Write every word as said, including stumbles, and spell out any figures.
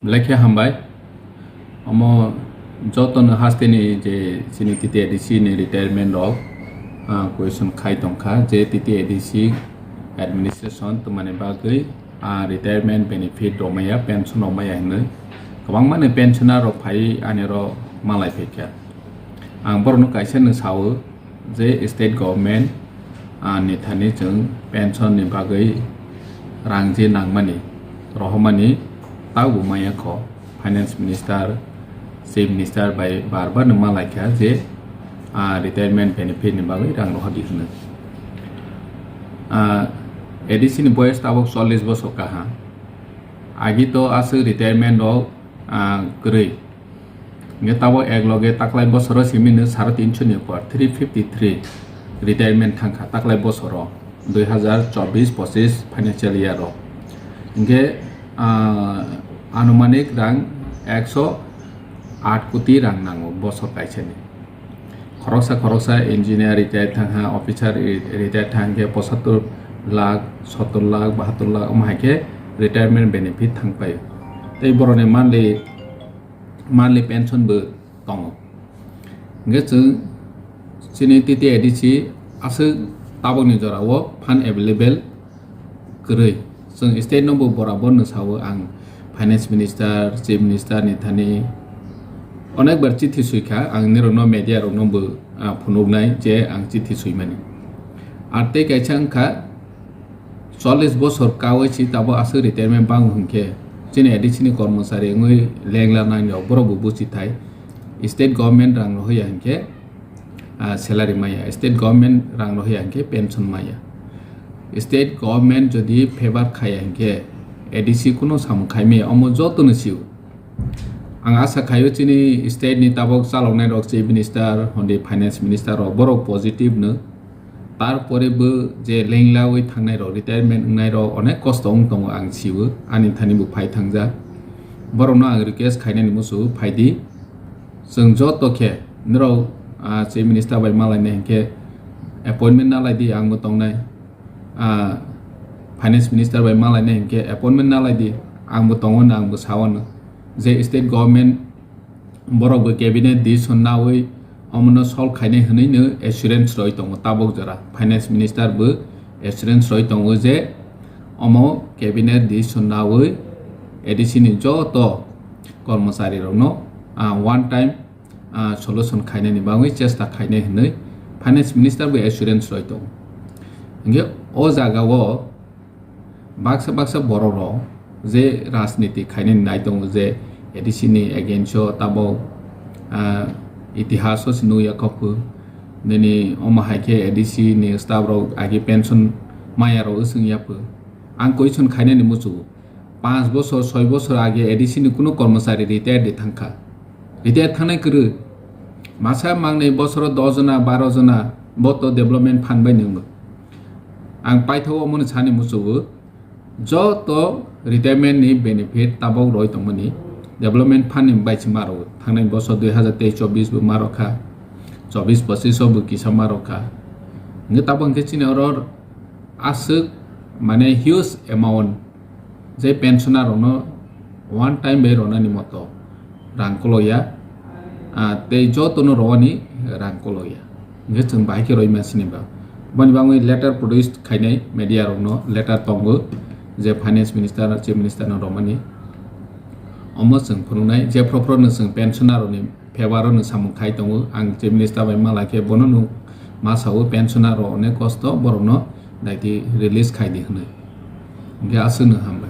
Belai khe hambai. Omo jotono hasteni je chini T T A D C ni retirement rok, ah, question khai tongkha je T T A D C administration twmani bagwi, ah, retirement benefit rok maya, pension rok maya hinwi kwbangma ni pensioner rok phai ani oro malai phaikha. Ang borokno kaisa no sao, je state government, ah, ni thani chwng pension ni bagwi rang je nangmani, rohormani taubo maya kho. Finance minister, chief minister bai bar bar no malaikha je, ah, retirement benefit ni bagwi rang rohordi hwnwi. Ah, A D C ni boyes tabok chollish bosor kaha. Agi to aswk retirement rok, ah, kwrwi. Hingke tabok ek loge taklai bosoro simi no saro tinso ni upor, three fifty three retirement thangkha taklai bosoro, dui hazar chobbish pochish financial year o. Hingke, ah, anumanik rang ekso aat koti rang nango bosor kaisa ni. Khoroksa khoroksa engineer retire thangha, officer re-, retire thangkhe pochattor lakh, sottor lakh, bahattor lakh, omo hai khe retirement benefit thangpai. Tei borokni monthly monthly pension bo tongo. Hingke chwng chini T T A D C aswk tabokni jorao fund available kwrwi. Chwng state no bo borabor no sao, ang finance minister, chief minister ni thani onek bar chithi sui kha, ang nirokno media rokno bo, ah, phunuknai je ang chithi suimani. Ar tei kaisa wngkha, chollish bosor kaui si tabo aswk retirement bango hinkhe chini A D C ni kormochari wngwi lengla nang rok borok bo buchi thai. State government rang rohya hinkhe, ah, salary maya, state government rang rohya hinkhe pension maya. State government jodi favor khaya hinkhe A D C kuno samung khaimaya, omo jotono sio. Ang asa khaio chini state ni tabok chaloknai rok, chief minister, hondi finance minister rok, borok positive no. Tarpore bo je lenglawi thangnai rok, retirement wngnai rok onek kosto wng tongo, ang sio, ani thani bo phai thangjak. Borokno ang request khainani musu phaidi. Chwng joto khe norok, ah, chief minister bai malainai hinkhe appointment nalaidi, ang bo tongnai. Ah, finance minister bai malainai hinkhe appointment nalaidi, ang bo tongo, ang bo sao no. Je state government borok bo cabinet decision naui omono solve khainai hwnwi no assurance roi tongo tabok jora. Finance minister bo assurance roi tongo je omo cabinet decision naui A D C ni joto kormochari rokno, ah, one time, ah, solution khainani bagwi chesta khainai hwnwi finance minister bo assurance roi tongo. Hinkhe o jagao baksa baksa borok rok je rajniti khainani nai tongo je A D C ni against o tabok, ah, itihas o se nukya kok phu. Nini omo hai khe A D C ni staff rok agi pension maya rok wswng ya phu. Ang question khainani muchungo. Panch bosor, soi bosor age A D C ni kuno kormochari retire di thangkha. Retire thangnai kwrwi. Masa mangnai bosoro dos jona, baro jona bo to development fund bai nwngo. Ang paithago omono sani muchungo. Joto retirement ni benefit tabok roi tongmani development fund ni bai se maro. Thangnai bosor dui hazar teis chobbish bo maro kha. Chobbish pochish o bo kisa maro kha. Nge tabok hwnkhe chini oro aswk mane huge amount je pensioner rokno one time bai ronani moto rang koloya, ah, tei jotono rowani rang koloya. Hingke chwng bahai khe roi mansini ba. Boni bagwi letter produce khainai media rokno letter tongo je finance minister, chief minister no romani. Omo chwng phunuknai je phro phro no chwng pensioner rokni favour o no samung khai tongo. Ang chief minister bai malai khe bono no ma sao pensioner rok onek kosto borokno daiti release khai di hwnwi. Hingke aswk no ham.